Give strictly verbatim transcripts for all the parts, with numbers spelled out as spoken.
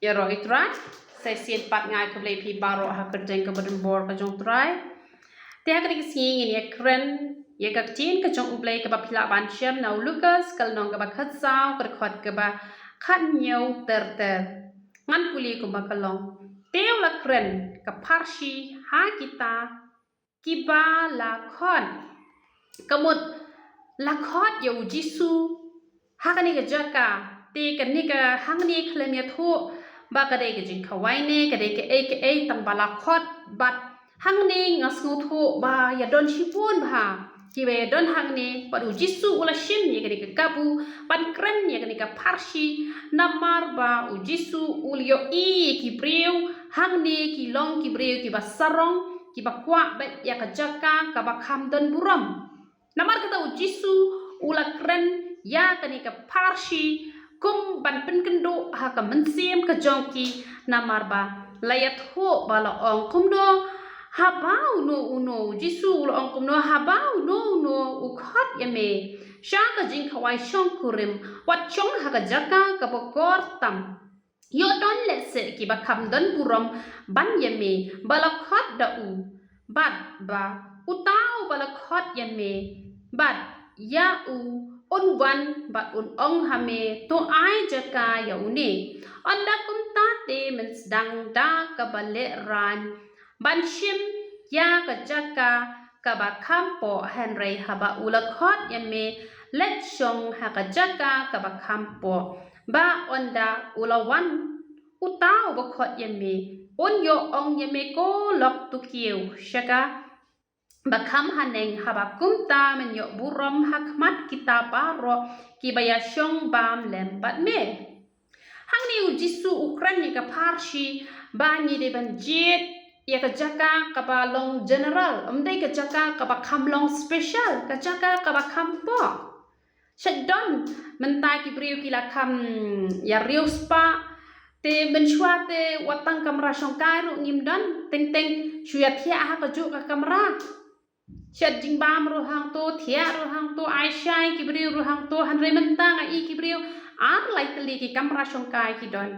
Ïaroh ïa u Trai. Sa shisien pat nga ai khublei ïa phi baroh ha ka kyrteng kaba donbor ka jong u Trai. Te ha kane ka sngi ngin ïa kren ïa ka ktien ka jong u Blei kaba phi lah ban shem na u Lukas ka lynnong kaba khatsaw ka dkhot kaba khathynñiew ter ter. Ngan pule kumba ka long. Te u la kren ka pharshi ha kita kiba la khot. Ka mut la khot ïa u Jisu ha kane ka jaka. Te kane ka hangne khlem ïathuh ba ka dei ka jingkhawai ne ka dei kaei kaei, tang ba la khot bad hangne nga sngewthuh ba ïa don shibun bha kiba ïa don hangne bad u Jisu u la shim ïa kane ka kabu ban kren ïa kane ka pharshi, namar ba u Jisu u la ïohi ïa ki briew hangne ki long ki briew kiba sarong, kiba kwah beit ïa ka jaka kaba kham don burom. Namar kata u Jisu u la kren ïa kane ka pharshi kum ban pynkynduh ha ka mynsiem ka jong ki, namar ba la ïathuh ba la ong kumno, haba uno uno, u Jisu u la ong kumno, haba uno uno u khot ïa me sha ka jingkhawai shongkurim, wat shong ha ka jaka kaba kor tam. Ïoh don lehse kiba kham don burom ban ïa me ba la khot da u, bad ba uta uba la khot ïa me bad ïa u un wan bad un ong ha me, to ai jaka ïa une. Ynda kumta te men sdang da kaba lehraiñ ban shim ïa ka jaka kaba kham poh, hynrei haba u la khot ïa me, leit shong ha ka jaka kaba kham poh, ba ynda u la wan uta uba khot ïa me, un ïoh ong ïa me, ko lok, to kiew sha kaba kham haneng, haba kumta men ïoh burom ha khmat kita baroh kiba ïa shong bam lem bad me. Hangne u Jisu u kren ïa ka pharshi ba ngi dei ban jied ïa ka jaka kaba long general, ym dei ka jaka kaba kham long special, ka jaka kaba kham poh. Shet don mynta ki briew ki la kham ïa riewspah, te mynshuwa te wat tang kamra shongkai ruh ngim don, teng teng shu ïa thiah ha kajuh ka kamra. Shet jingbam ruh hangto, thiah ruh hangto, ai shai ki briew ruh hangto, hynrei mynta nga i ki briew ar lai tylli ki kamra shongkai ki don.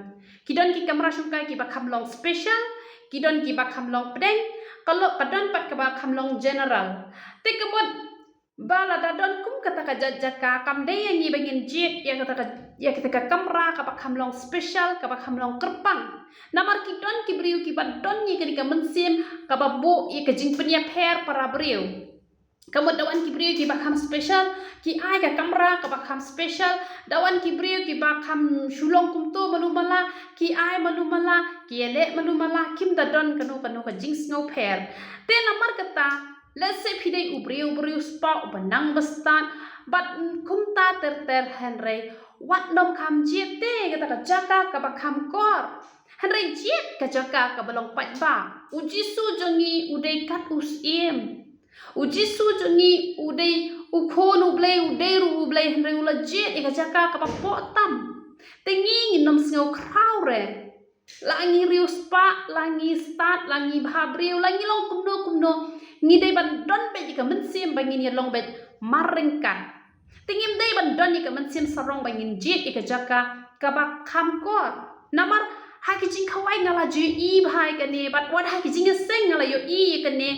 Ki don ki kamra shongkai kiba kham long special, ki don kiba kham long pdeng, ka lok ka don pat kaba kham long general. Te ka mut ba lada don kum kata ka jait jaka, kam dei ïa ngi ba ngin jied ïa kata ka, ïa kata ka kamra kaba kham long special, kaba kham long kyrpang. Namar ki don ki briew kiba don ïa kane ka mynsiem kaba buh ïa ka jingpynïapher para briew. Ka mut da wan ki briew kiba kham special, ki ai ka kamra kaba kham special, da wan ki briew kiba kham shu long kumto malu mala, ki ai malu mala, ki ïaleh malu mala, kim da don kano kano ka jingsngewpher. Te namar kata, lehse phi dei u briew, u briew spah uba nang ba stad, bad kumta ter ter, hynrei wat nym kham jied te kata ka jaka kaba kham kor. Hynrei jied ka jaka kaba long paidbah. U Jisu jong ngi u dei kat u Syiem. U Jisu jong ngi u dei u Khun u Blei, u dei ruh u Blei, hynrei u la jied ïa ka jaka kaba poh tam. Te ngi ngin nym sngew khraw re. La ngi riewspah, la ngi stad, la ngi bhabriew, la ngi long kumno kumno, ngi dei ban don beit ïa ka mynsiem ba ngin ïa long beit marryngkat. Te ngim dei ban don ïa ka mynsiem sarong ba ngin jied ïa ka jaka kaba kham kor. Namar ha ki jingkhawai nga la ju ïohi bha ïa kane, bad wat ha ki jingïaseng nga la ïohi ïa kane,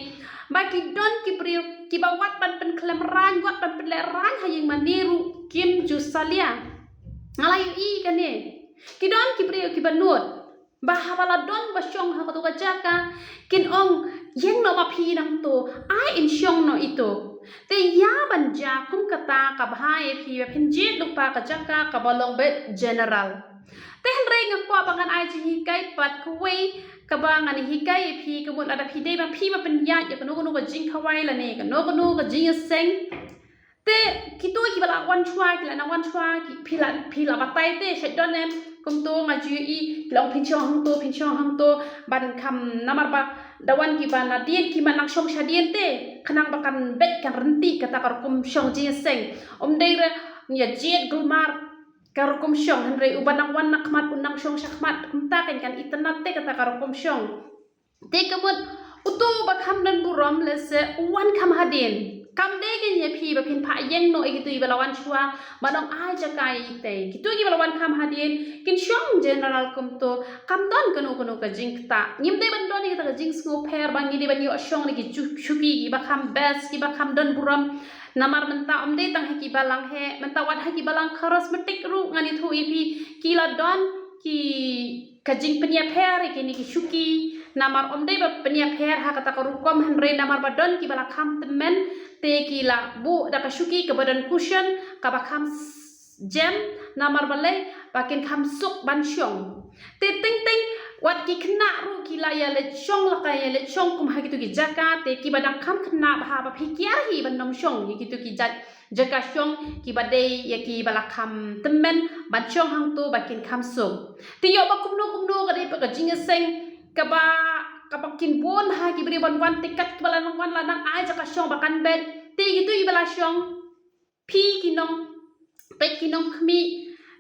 ba ki don ki briew kiba wat ban pynkhlem raiñ, wat ban pynlehrain ha ïing mane ruh kim ju salia. Nga la ïohi ïa kane. Ki don ki briew kiba nud ba haba la don ba shong ha kato ka jaka, kin ong, ïeng noh ma phi nangto, ai in shong noh ito. Te ïa ban jia kum kata ka bha ïa phi ba phin jied lypa ka jaka kaba long beit general. Te hynrei nga kwah ba ngan ai jinghikai pat kawei kaba ngan hikai ïa phi, ka mut lada phi dei ba phi ba pynïaid ïa kano kano ka jingkhawai lane kano kano ka jingïaseng. Te kito kiba la wan shuwa, ki la nang wan shuwa, ki, phi la, phi la batai te, shet don em, kumto nga ju ïohi, ki la ong phin shong hangto, phin shong hangto, ban kham, namar ba da wan kiba nadien ki mat nang shong shadien te, khnang ba kan beit kan ryntih kata ka rukom shong jingïaseng. Ym dei re ïa jied gulmar ka rukom shong, hynrei uba nang wan na khmat un nang shong sha khmat, kumta kan kan itynnad te kata ka rukom shong. Te ka mut uto uba kham don burom lehse u wan kham hadien. Kam dei kein ïa phi ba phin phah ïeng noh ïa kito kiba la wan shuwa ban ong ai jaka ïa itei. Kito kiba la wan kham hadien kin shong general kumto, kam don kano kano ka jingktah. Ngim dei ban don ïa kata ka jingsngewpher ba ngi dei ban ïoh shong na ki ju-, shuki kiba kham best, kiba kham don burom. Namar mynta ym dei tang ha ki balang heh, mynta wat ha ki balang charismatic ruh ngan ïathuh ïa phi, ki la don ki ka jingpynïapher ïa kine ki shuki. Namar ym dei ba pynïapher ha kata ka rukom, hynrei namar ba don kiba la kham tymmen, te ki la buh da ka shuki kaba don cushion, kaba kham s-, jem, namar balei, ba kin kham suk ban shong. Te teng teng wat ki khynnah ruh ki la ïa leit shong, la ka ïa leit shong kum ha kito ki jaka, te kiba dang kham khynnah bha, ba phi kiar hi ban nym shong ïa kito ki jait jaka shong kiba dei ïa kiba la kham tymmen ban shong hangto ba kin kham suk. Te ïoh ba kumno kumno ka dei pat ka jingïaseng kaba, kaba kin bun ha ki briew ban wan, te kat kiba la nang wan la nang ai jaka shong ba kan beit. Te kito kiba la shong, phi ki nong peit, ki nongkhmih,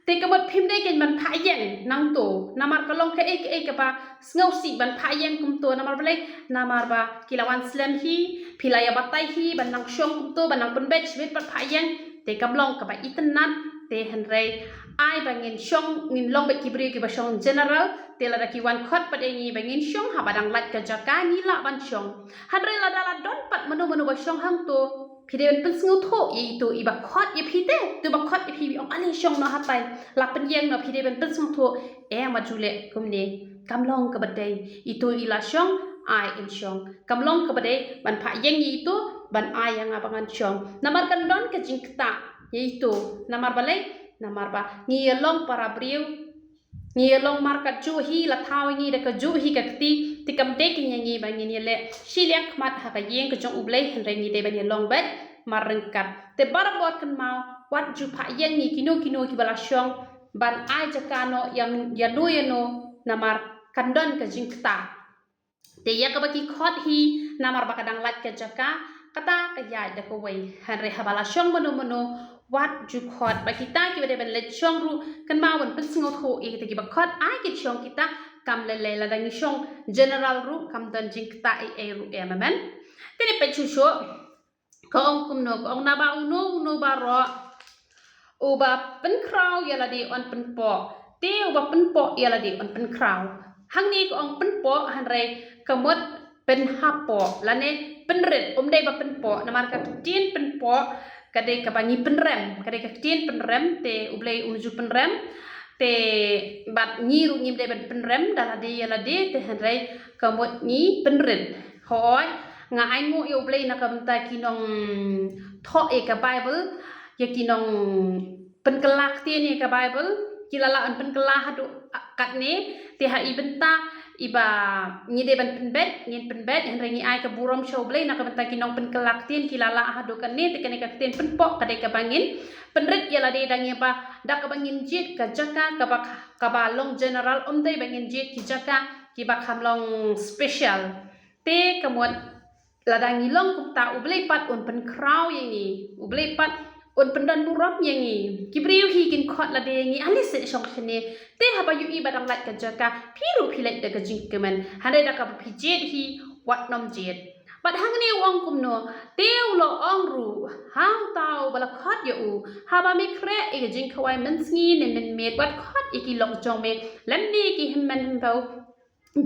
te ka mut phim dei kein ban phah ïeng nangto, namar ka long kaei kaei kaba sngewsih ban phah ïeng kumto, namar balei, namar ba ki la wan slem hi, phi la ïa batai hi ban nang shong kumto, ban nang pynbeit shibit bad phah ïeng, te kam long kaba itynnad. Te hynrei ai ba ngin shong, ngin long beit ki briew kiba shong general, te lada ki wan khot pat ïa ngi ba ngin shong ha ba dang lait ka jaka ngi lah ban shong. Hynrei lada la don pat mano mano ba shong hangto, phi dei ban pynsngewthuh ïa ito iba khot ïa phi te, ito ba khot ïa phi, ong ale shong noh hatai, la pynïeng noh, phi dei ban pynsngewthuh, em, wat ju leh kumne, kam long kaba dei. Ito i la shong, ai in shong. Kam long kaba dei ban phah ïeng ïa ito ban ai ïa nga ba ngan shong. Namar kan don ka jingktah ïa ito. Namar balei? Namar ba ngi ïa long para briew, ngi ïa long markat juh hi, la thaw ïa ngi da ka juh hi ka kti, te kam dei kein ïa ngi ba ngin ïa leh shiliang khmat ha ka ïing ka jong U Blei, hynrei ngi dei ban ïa long beit marryngkat. Te barabor kynmaw, wat ju phah ïeng ïa kino kino kiba la shong ban ai jaka noh ïa, ïano ïano, namar kan don ka jingktah. Te ïa kaba ki khot hi, namar ba ka dang lait ka jaka, kata ka ïaid da kawei. Hynrei haba la shong mano mano, wat ju khot. Bad kita kiba dei ban leit shong ruh, kynmaw ban pynsngewthuh ïa kita kiba khot, ai kin shong kita, kam lei lei lada ngi shong general ruh, kam don jingktah ei ei ruh, em, amen. Te ne peit shuh shuh. Ka ong kumno, ka ong naba uno uno baroh uba pynkhraw ïa lade un pynpoh, te uba pynpoh ïa lade un pynkhraw. Hangne ka ong pynpoh, hynrei ka mut pynhapoh lane pynrit, um dei ba pynpoh, namar ka ktien pynpoh ka dei kaba ngi pynrem, ka dei ka ktien pynrem, te U Blei um ju pynrem. Te bad ngi ruh ngim dei ban pynrem da lade ïa lade, te hynrei ka mut ngi pynrit. Hooid, nga ainguh ïa U Blei na ka bynta ki nongthoh ïa ka Baibl, ïa ki nongpynkylla ktien ïa ka Baibl, ki la lah ban pynkylla haduh katne, te ha i bynta iba ngi dei ban pynbeit, ngin pynbeit, hynrei ngi ai ka burom sha U Blei na ka bynta ki nongpynkylla ktien ki la lah haduh katne, te kane ka ktien pynpoh ka dei kaba ngin pynrit ïa lade da ngi ba, da kaba ngin jied ka jaka kaba, kaba long general, um dei ba ngin jied ki jaka kiba kham long special. Te ka mut lada ngi long kumta, U Blei pat un pynkhraw ïa ngi, U Blei pat un pyndon burom ïa ngi. Ki briew hi kin khot lade ïa ngi, ale seh shong shane. Te haba ïohi ba dang lait ka jaka, phi ruh phi leit da ka jingkmen. Hynrei da kaba phi jied hi, wat nym jied. Bad hangne u ong kumno, te u la ong ruh ha uta uba la khot ïa u, haba me khreh ïa ka jingkhawai mynsngi ne mynmiet, wat khot ïa ki lok jong me, lymne ki hynmen hynbew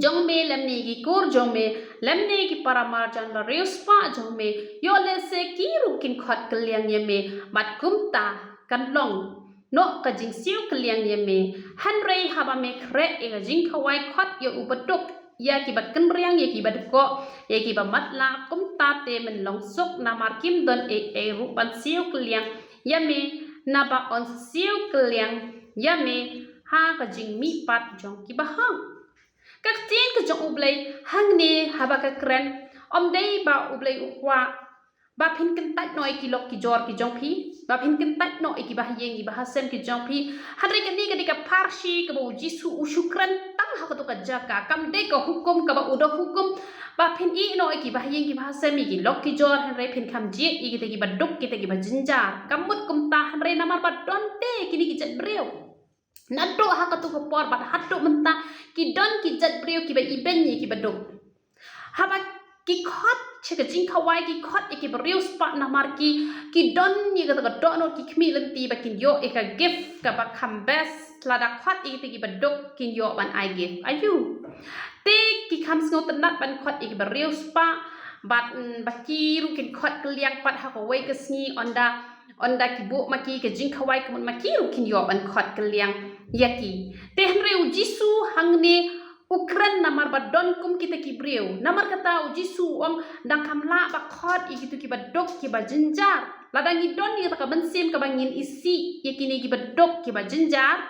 jong me, lymne ki kur jong me, lymne ki para marjan bariewspah jong me, ïoh leh se ki ruh kin khot kylliang ïa me, bad kumta kan long noh ka jingsiew kylliang ïa me. Hynrei haba me khreh ïa ka jingkhawai, khot ïa u baduk, ïa kiba kynriang, ïa kiba dkoh, ïa kiba matlah, kumta te men long suk, namar kim don ei ei ruh ban siew kylliang ïa me, naba yn siew kylliang ïa me ha ka jingmihpat jong kiba hok. Ka ktien ka jong U Blei hangne haba ka kren, ym dei ba U Blei u kwah ba phin kyntait noh ïa ki lok ki jor ki jong phi, ba phin kyntait noh ïa kiba ha ïing kiba ha sem ki jong phi. Hynrei kane ka dei ka pharshi kaba U Jisu u shu kren tang ha kato ka jaka, kam dei ka hukum kaba u da hukum ba phin ïeh noh ïa kiba ha ïing kiba ha sem, ïa ki lok ki jor, hynrei phin kham jied ïa kita kiba duk, kita kiba jynjar. Kam mut kumta, hynrei namar ba don te kine ki jait briew naduh ha kato ka por bad haduh mynta, ki don ki jait briew kiba ibeiñ ïa kiba duk. Haba Ki khot sha ka jingkhawai, ki khot ïa ki briew spah namar ki, ki don ïa kata ka dohnud, ki khmih lynti ba kin ïoh ïa ka gift kaba kham best. Lada khot ïa kita kiba duk kin ïoh ban ai gift. Aïu. Te ki kham sngewtynnat ban khot ïa ki briew spah, bad, mm, ba ki ruh kin khot kylliang pat ha kawei ka sngi, ynda, ynda ki buh ma ki ka jingkhawai, ka mut ma ki ruh kin ïoh ban khot kylliang ïa ki. Te hynrei u Jisu hangne u kren namar ba don kum kita ki briew. Namar kata u Jisu u ong, dang kham lah ba khot ïa kito kiba duk kiba jynjar. Lada ngi don ïa kata ka mynsiem kaba ngin isih ïa kine kiba duk kiba jynjar,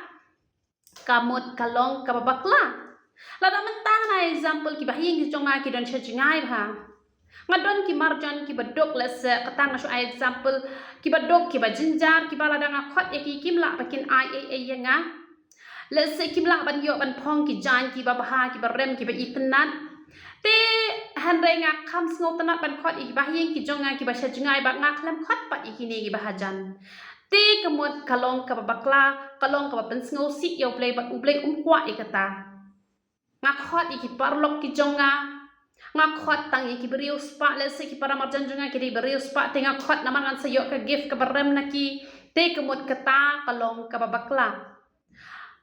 ka mut ka long kaba bakla. Lada mynta nga ai example, kiba ha ïing ki jong nga ki don sha jngai bha. Nga don ki marjan kiba duk, let's say, kata nga shu ai example, kiba duk kiba jynjar, kiba lada nga khot ïa ki, kim lah ba kin ai ei ei ïa nga. Let's say, kim lah ban ïoh ban phong ki jaiñ kiba bha, kiba rem, kiba itynnat. Te hynrei nga kham sngewtynnat ban khot ïa kiba ha ïing ki jong nga kiba sha jngai, bad nga khlem khot pat ïa kine kiba hajan. Te ka mut ka long kaba bakla, ka long kaba pynsngewsih ïa U Blei, bad U Blei um kwah ïa kata. Nga khot ïa ki paralok ki jong nga. Nga khot tang ïa ki briew spah, let's say ki para marjan jong nga ki dei briew spah, te nga khot namar ngan sa ïoh ka gift kaba rem na ki. Te ka mut kata ka long kaba bakla.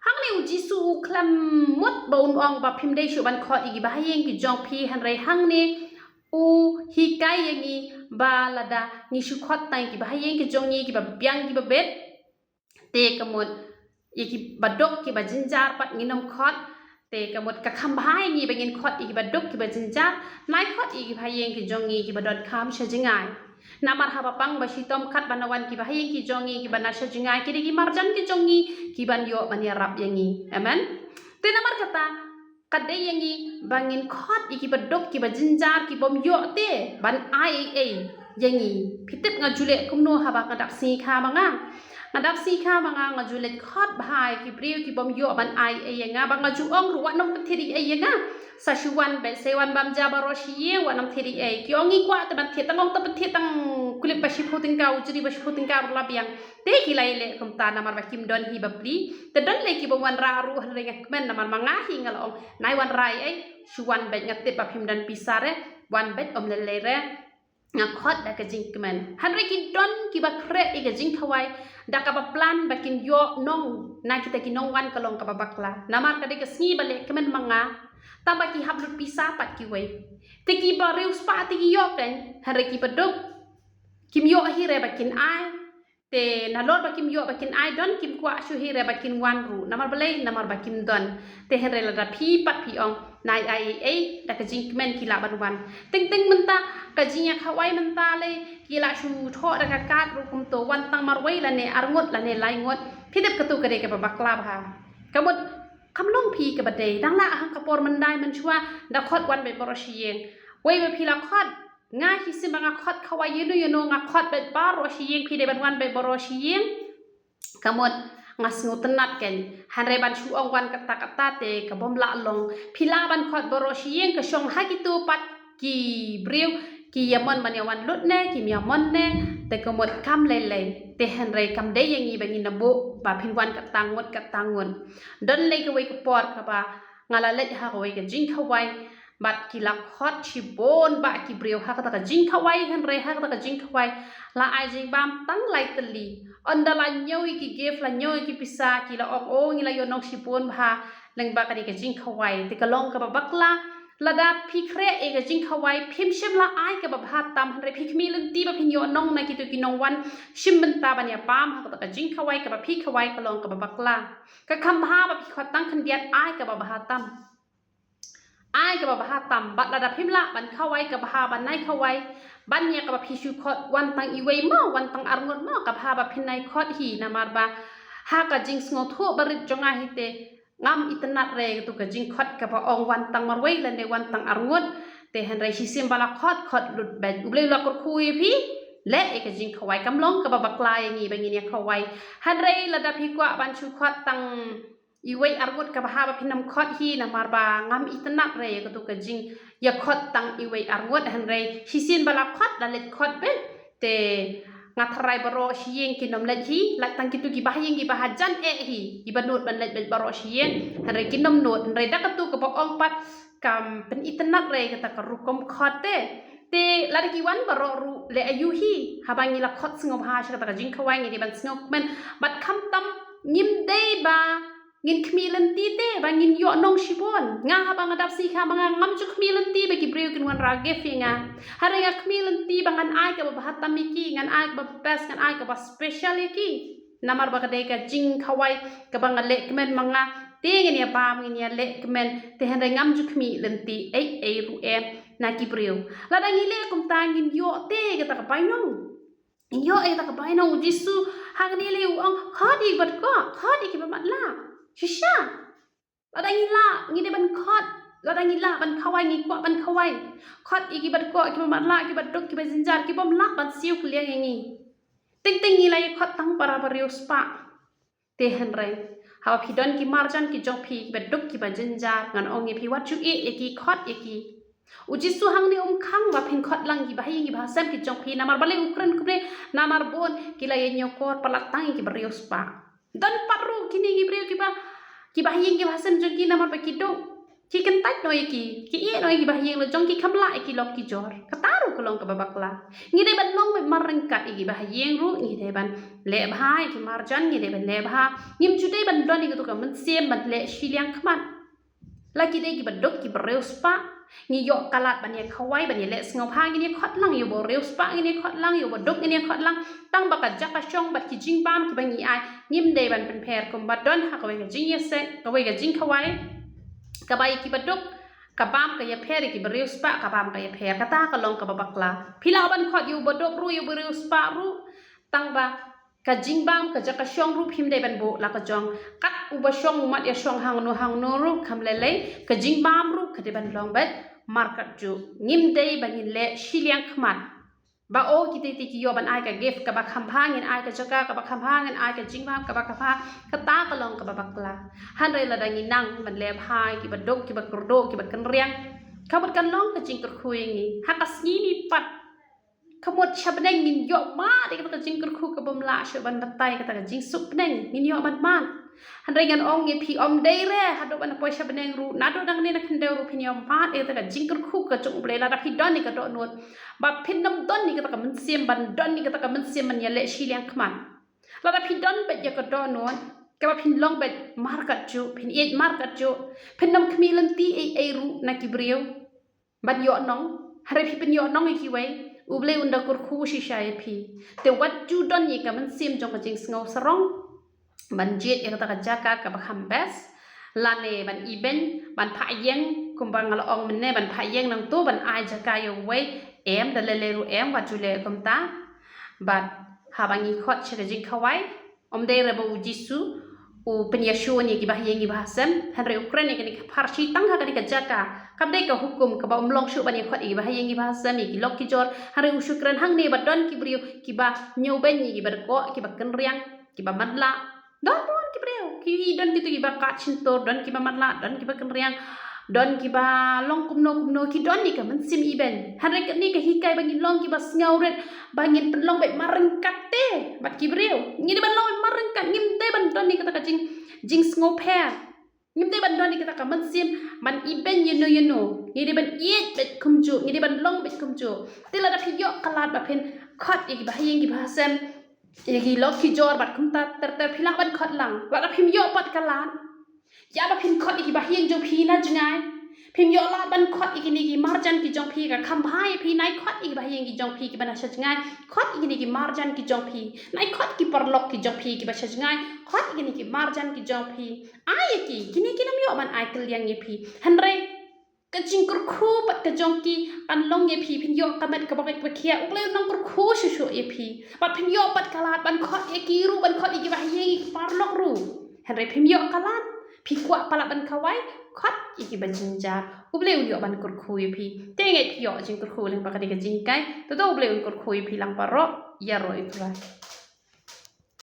Hangne u Jisu u khlem mut ba un ong ba phim dei shuh ban khot ïa kiba ha ïing ki jong phi, hynrei hangne u hikai ïa ngi ba lada ngi shu khot tang ïa kiba ha ïing ki jong ngi, kiba biang kiba bit, te ka mut ïa kiba duk kiba jynjar pat ngin ym khot. Te ka mut ka kham bha ïa ngi ba ngin khot ïa kiba duk kiba jynjar, nai khot ïa kiba ha ïing ki jong ngi kiba don kham sha jngai. Namar haba pang ba shitom kat ban wan kiba ha ïing ki jong ngi kiba na sha jngai, ki dei ki marjan ki jong ngi kiban ïoh ban ïarap ïa ngi. Amen. Te namar kata, ka dei ïa ngi ba ngin khot ïa kiba duk kiba jynjar, kibym ïoh te ban ai ei ei ïa ngi. Phi tip nga ju leh kumno haba nga dap sngi kha ma nga? Nga dap sngi kha ma nga, nga ju leit khot bha ïa ki briew kibym ïoh ban ai ei ïa nga, bad nga ju ong ruh wat nym pynthied ei ei ïa nga. Sa shu wan beit, sa wan bam ja baroh shi ïing, wat nym thied ei ei. Ki ong ngi kwah te ban thied, tang ong te pynthied tang kulip ba shiphew tyngka, u jri ba shiphew tyngka ruh la biang. Te ki la ïaleh kumta namar ba kim don hi bapli. Te don lei kiba wanrah ruh, hynrei nga kmen namar ma nga hi nga la ong, nai wanrah ei ei, shu wan beit, nga tip ba phim don pisa re, wan beit, ym lei lei re. Nga khot da ka jingkmen. Hynrei ki don kiba khreh ïa ka jingkhawai da kaba plan ba kin ïoh nong na kita ki nongwan, ka long kaba bakla. Namar ka dei ka sngi ba leh kmen ma nga, tang ba ki hap lut pisa pat kiwei. Te kiba riewspah te ki ïoh kein, hynrei kiba duk kim ïoh hi re ba kin ai. Te nalor ba kim ïoh ba kin ai, don kim kwah shuh hi re ba kin wan ruh. Namar balei? Namar ba kim don. Te hynrei lada phi pat phi ong, nai ai ei ei, da ka jingkmen ki lah ban wan. Teng teng mynta ka jingïakhawai mynta lei ki la shu thoh da ka kad ruh kumto, wan tang marwei lane arngut lane laingut. Phi tip kato ka dei kaba bakla bha. Ka mut kam long phi kaba dei. Dang lah hang ka por myndai mynshuwa da khot wan beit baroh shi ïing. Wei ba phi la khot, nga hi shisien ba nga khot khawai ïano ïano, nga khot beit baroh shi ïing, phi dei ban wan beit baroh shi ïing. Ka mut nga sngewtynnat kein, hynrei ban shu ong wan katta katta te ka bym lah long. Phi lah ban khot baroh shi ïing, ka shong ha kito pat ki briew ki ïamon ban ïawan lut ne kim ïamon ne. Te ka mut kam lei lei. Te hynrei kam dei ïa ngi ba ngin ïa buh ba phin wan katta ngut katta ngut. Don lei kawei ka por kaba nga la leit ha kawei ka jingkhawai, bad ki la khot shibun bah ki briew ha kata ka jingkhawai, hynrei ha kata ka jingkhawai la ai jingbam tang lai tylli. Ynda la ñiew ïa ki gift, la ñiew ïa ki pisa, ki la ong, o, ngi la ïoh nong shibun bha lyngba kane ka jingkhawai. Te ka long kaba bakla. Lada phi khreh ïa ka jingkhawai, phim shym la ai kaba bha tam, hynrei phi khmih lynti ba phin ïoh nong na kito ki nongwan, shim bynta ban ïa bam ha kata ka jingkhawai kaba phi khawai, ka long kaba bakla. Ka kham bha ba phi khot tang khyndiat, ai kaba bha tam. Ai kaba bha tam, bad lada phim lah ban khawai kaba bha, ban nai khawai ban ïa kaba phi shu khot, wan tang iwei mo, wan tang arngut mo, kaba bha ba phin nai khot hi, namar ba ha ka jingsngewthuh barit jong nga hi te ngam itynnat re kato ka jingkhot kaba ong wan tang marwei lane wan tang arngut. Te hynrei shisien ba la khot, khot lut beit. U Blei u la kyrkhu ïa phi, leh ïa ka jingkhawai. Kam long kaba bakla ïa ngi ba ngin ïakhawai. Hynrei lada phi kwah ban shu khot tang iwei arngut, kaba bha ba phin nym khot hi, namar ba ngam itynnat re ïa kato ka jingïakhot tang iwei arngut, hynrei shisien ba la khot, la leit khot beit. Te Nga tharai baroh shi ïing kin ym leit hi, lait tang kito ki bahaïing ki bahajan eh hi, kiba nud ban leit beit baroh shi ïing, hynrei kin ym nud, hynrei da kato kaba ong pat, kam pynitynnad re kata ka rukom khot te. Te lada ki wan baroh ruh leh aïu hi, haba ngi la khot sngewbha sha kata ka jingkhawai ngi dei ban sngewkmen, bad khamtam ngim dei ba ngin khmih lynti te, ba ngin ïoh nong shibun. Nga haba nga dap sngi kha ba nga ngam ju khmih lynti ba ki briew kin wanrah gift ïa nga. Hynrei nga khmih lynti ba ngan ai kaba bha tam ïa ki, ngan ai kaba best, ngan ai kaba special ïa ki. Namar ba ka dei ka jingkhawai kaba nga leh kmen ma nga. Te ngin ïa bam, ngin ïa leh kmen. Te hynrei ngam ju khmih lynti ei ei ruh em na ki briew. Lada ngi leh kumta ngin ïoh te kata ka bainong. Ïoh ïa kata ka bainong. U Jisu hangne lei u ong, khot ïa kiba dkoh, khot ïa kiba matlah. Shisha. Lada ngi lah, ngi dei ban khot. Lada ngi lah ban khawai, ngi kwah ban khawai. Khot ïa kiba dkoh, kiba matlah, kiba duk, kiba jynjar, ki bym lah ban siew kylliang ïa ngi. Teng teng ngi la ïa khot tang para ba riewspah. Te hynrei, haba phi don ki marjan ki jong phi, kiba duk, kiba jynjar, ngan ong ïa phi, wat ju ïeh ïa ki, khot ïa ki. U Jisu hangne um khang ba phin khot lang ki bahaïing ki bahasem ki jong phi, namar balei u kren kumne, namar bun ki la ïa ñiewkor palat tang ïa kiba riewspah. Don pat ruh kine ki briew kiba, ki bahaïing ki bahasem jong ki namar ba ki duk. Ki kyntait noh ïa ki, ki ïeh noh ïa ki bahaïing la jong ki, kham lah ïa ki lok ki jor. Kata ruh ka long kaba bakla. Ngi dei ban long beit marryngkat ïa ki bahaïing ruh, ngi dei ban leh bha ïa ki marjan, ngi dei ban leh bha. Ngim ju dei ban don ïa kato ka mynsiem ban leh shiliang khmat. La ki dei kiba duk, kiba riewspah, ngi ïoh ka lad ban ïa khawai, ban ïa leh sngewbha, ngin ïa khot lang ïa uba riewspah, ngin ïa khot lang ïa uba duk, ngin ïa khot lang. Tang ba ka jaka shong bad ki jingbam kiba ngi ai, ngim dei ban pynpher kumba don ha kawei ka jingïaseng, kawei ka jingkhawai. Kaba ïa kiba duk ka bam ka ïapher, ïa kiba riewspah ka bam ka ïapher. Kata ka long kaba bakla. Phi lah ban khot ïa uba duk ruh, ïa uba riewspah ruh. Tang ba ka jingbam, ka jaka shong ruh phim dei ban buh la ka jong. Kat uba shong u mat ïa shong hangno hangno ruh kham lei lei, ka jingbam ruh ka dei ban long beit markatjuh. Ngim dei ba ngin leh shiliang khmat. Ba o, kita te ki ïoh ban ai ka gift kaba kham bha, ngin ai ka jaka kaba kham bha, ngin ai ka jingbam kaba kham bha. Kata ka long kaba bakla. Hynrei lada ngi nang ban leh bha ïa kiba duk, kiba kyrduh, kiba kynriang, ka mut kan long ka jingkyrkhu ïa ngi. Ha ka sngi ni pat, ka mut sha bneng ngin ïoh mad ïa kata ka jingkyrkhu ka bym lah shuh ban batai, kata ka jingsuk bneng ngin ïoh ban mad. Hynrei ngan ong ïa phi, ym dei re haduh ban poi sha bneng ruh, naduh nangne na khyndew ruh phin ïoh mad ïa kata ka jingkyrkhu ka jong U Blei lada phi don ïa ka dohnud. Ba phin nym don ïa kata ka mynsiem ban don ïa kata ka mynsiem ban ïaleh shiliang khmat. Lada phi don beit ïa ka dohnud kaba phin long beit markatjuh, phin ïeit markatjuh, phin nym khmih lynti ei ei ruh na ki briew ban ïoh nong. Hynrei phi pynïoh nong ïa kiwei, U Blei un da kyrkhu shisha ïa phi. Te wat ju don ïa ka mynsiem jong ka jingsngew sarong ban jied ïa kata ka jaka kaba kham best, lane ban ibeiñ, ban phah ïeng, kumba nga la ong mynne, ban phah ïeng nangto ban ai jaka ïa uwei. Em, da lei lei ruh em, wat ju leh kumta. Bad haba ngi khot sha ka jingkhawai, ym dei re ba U Jisu u pynïashun ïa ki bahaïing ki bahasem, hynrei u kren ïa kane ka pharshi tang ha kane ka jaka. Kam dei ka hukum kaba ym long shuh ban ïa khot ïa ki bahaïing ki bahasem, ïa ki lok ki jor, hynrei u shu kren hangne ba don ki briew kiba ñiewbeiñ ïa kiba dkoh, kiba kynriang, kiba matlah. Don bun ki briew, ki don kito kiba kat shyntur, don kiba matlah, don kiba kynriang, don kiba long kumno kumno, ki don ïa ka mynsiem ibeiñ. Hynrei kane ka hikai ba ngin long kiba sngewrit, ba ngin pynlong beit marryngkat te bad ki briew. Ngi dei ban long beit marryngkat, ngim dei ban don ïa kata ka jing, jingsngewpher. Ngim dei ban don ïa kata ka mynsiem ban ibeiñ ïano ïano. Ngi dei ban ïeit beit kumjuh, ngi dei ban long beit kumjuh. Te lada phi ïoh ka lad ba phin khot ïa ki bahaïing ki bahasem, ïa ki lok ki jor bad kumta ter ter, phi lah ban khot lang. Lada phim ïoh pat ka lad, ïa ba phin khot ïa ki bahaïing jong phi na jngai, phim ïoh lad ban khot ïa kine ki marjan ki jong phi, ka kham bha ïa phi, nai khot ïa ki bahaïing ki jong phi kiba na sha jngai, khot ïa kine ki marjan ki jong phi, nai khot ki paralok ki jong phi kiba sha jngai, khot ïa kine ki marjan ki jong phi. Ai ïa ki, kine kin ym ïoh ban ai kylliang ïa phi. Hynrei ka jingkyrkhu pat ka jong ki kan long ïa phi, phin ïoh ka met kaba rit ba khiah. U Blei un nang kyrkhu shuh shuh ïa phi. Bad phin ïoh pat ka lad ban khot ïa ki ruh, ban khot ïa ki bahaïing, ïa ki paralok ruh. Hynrei phim ïoh ka lad, phi kwah palat ban khawai, khot ïa kiba jynjar. U Blei u ïoh ban kyrkhu ïa phi. Te ngeit phi ïoh jingkyrkhu lyngba kane ka jinghikai. To to U Blei un kyrkhu ïa phi lang baroh. Ïaroh ïa U Trai.